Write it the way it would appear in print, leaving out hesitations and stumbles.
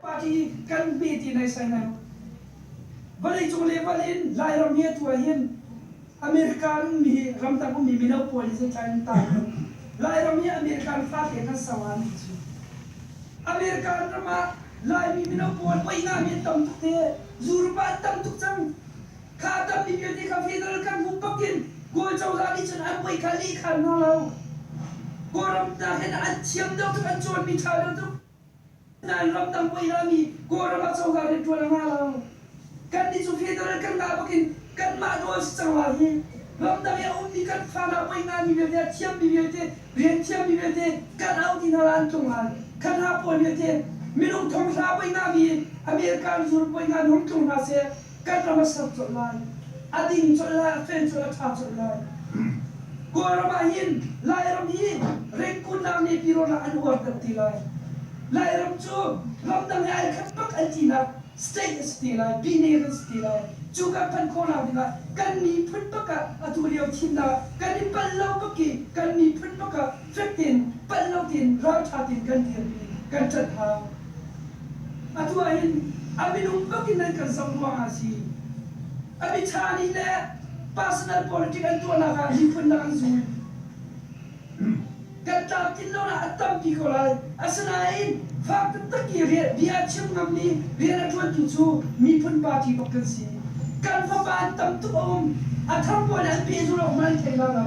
Party kan pe ti nai sai nai. Vawleicung level in Lairam hi atu ahhin American ummi ramdang ummi mino pawl hi zeitlai an tang. Lairam hi American fate kan sau an ti cu. American ram ah Laimi mino pawl poina mi an tam tuk te, Europe ah an tam tuk cang. Kha tammi vialte kha federal kan hmuh bak in Kawl cozah nih cun an poi kha lih khan hna lo. Kawlram nakin an thiam deuh tuk, an cawnmi ṭha deuh tuk. Nain ramdang poi lami Kawlram ah cozah rianṭuan a ngah lo. Kannih cu federal kan ngah bakin kanmah nawl si cang lai hi. Ramdang i a ummi kan fa hna poi ngami vialte, a thiammi vialte, rian thiammi vialte kan auh ti hna la an tlung lai. Kha hna pawl vialte minung thonghla poi ngami American zur poi nga hung tlung hna seh kan ram a ser colh lai. A ding colh lai, a fel colh, a ṭha colh lai. Kawlram ah hin Lairam hi rengkunnak nepirawn ah an uar deuh ti lai. Lairam cu ramdang he ai khat bak an tinak state a si te lai, pyine kan si te lai. Cu kan phanh khawhnak dingah kan miphun bak ah atu lio thimnak ah kan i palh lo bak i kan miphun bak ah fek tein palh lo tein ralṭha tein kan dirpi, kan ṭanh hau. Atu ahhin a minung bak in nan kan zoh ruangah a si. A miṭha nih le personal politics an tuahnak ah miphun dang an zul. Kan tlamtlin lonak a tampi ko lai. Asinain fak taktak i bia chim ngammi rian a ṭuantu cu miphun party bak kan si. Kan fapa an tam tuk a um. A thar pawl nih an pehzulh awk hmanh an thei la lo.